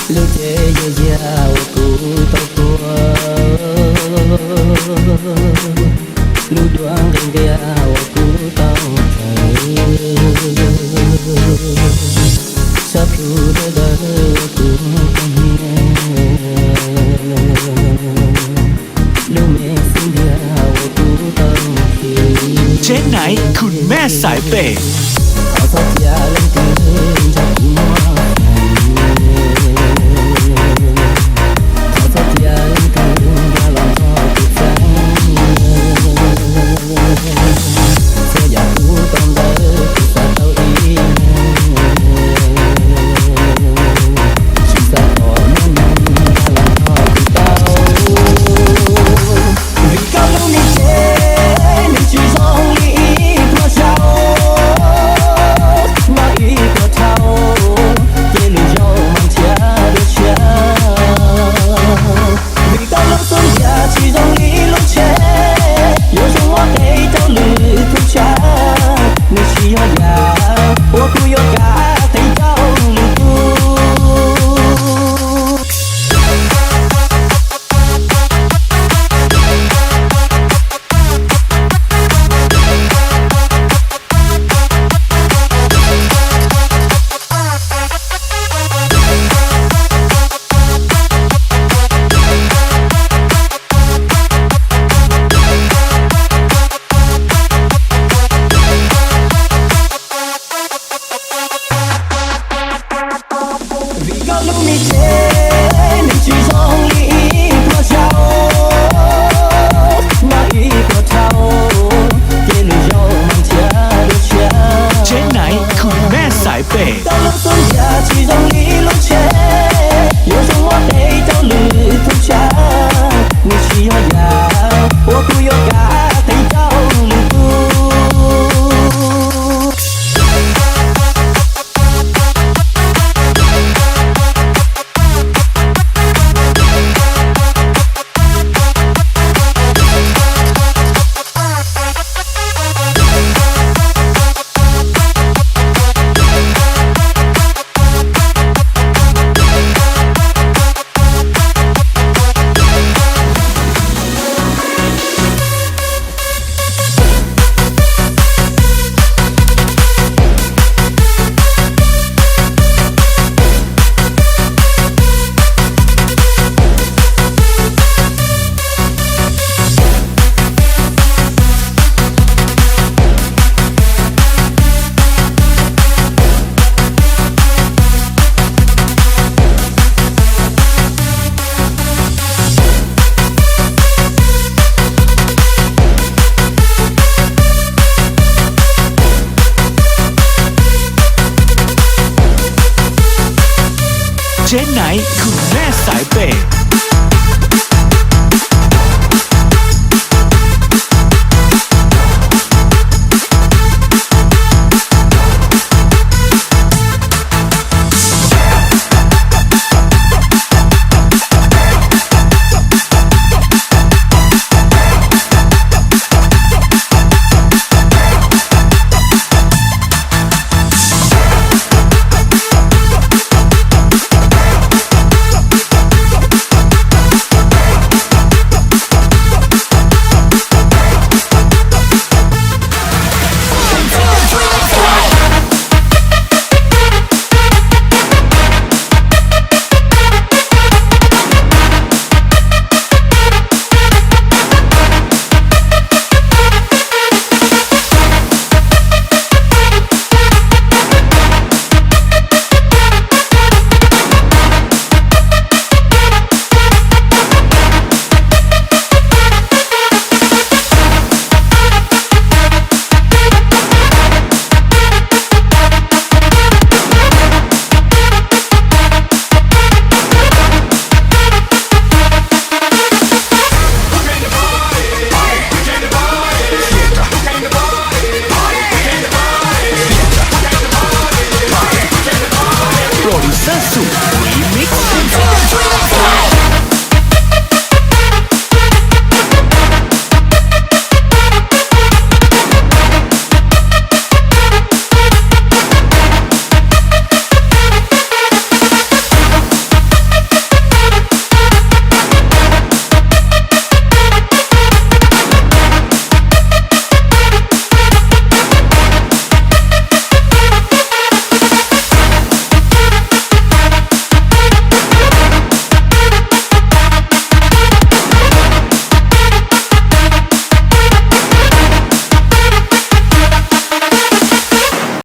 Lub cev yog yag uas kuv tau tuag, lub duab nqi ntiag uas kuv tau khaws, sab plhu dawb dawb uas kuv tau hnia, lub me xub ntiag uas kuv tau khi. Tsev neeg khum mej xaiv pem. Thov txhob cia leej twg nrog kuv muab, thov txhob cia leej twg nkag los nrog kuv txeeb. Txhua yam kuv tau ntawd kuv xav tau ib leeg, tsis xav kom muaj neeg nkag los nrog kuv tau. Vim koj lub me cev nws tsis zoo li ib pluag zaub, noj ib pluag dhau, ces lwm zaus mas nrhiav dua tshiab. Vim koj lub xub ntiag tsis zoo li lub tsheb, yuav zoo muab qe rau lwm tus tshav. Nws tsis yog yam uas kuv yuav kam qe rau lwm tus. Vim koj lub me cev nws tsis zoo li ib pluag zaub, noj ib pluag dhau, ces lwm zaus mas nrhiav dua tshiab. Tsev neeg khum mej xaiv pem. Koj lub xub ntiag tsis zoo li lub tsheb, yuav zoo muab qe rau lwm tus tshav. Nws tsis yog yam uas kuv yuav kam qe rau lwm tus. Tsev neeg khum mej xaiv pem.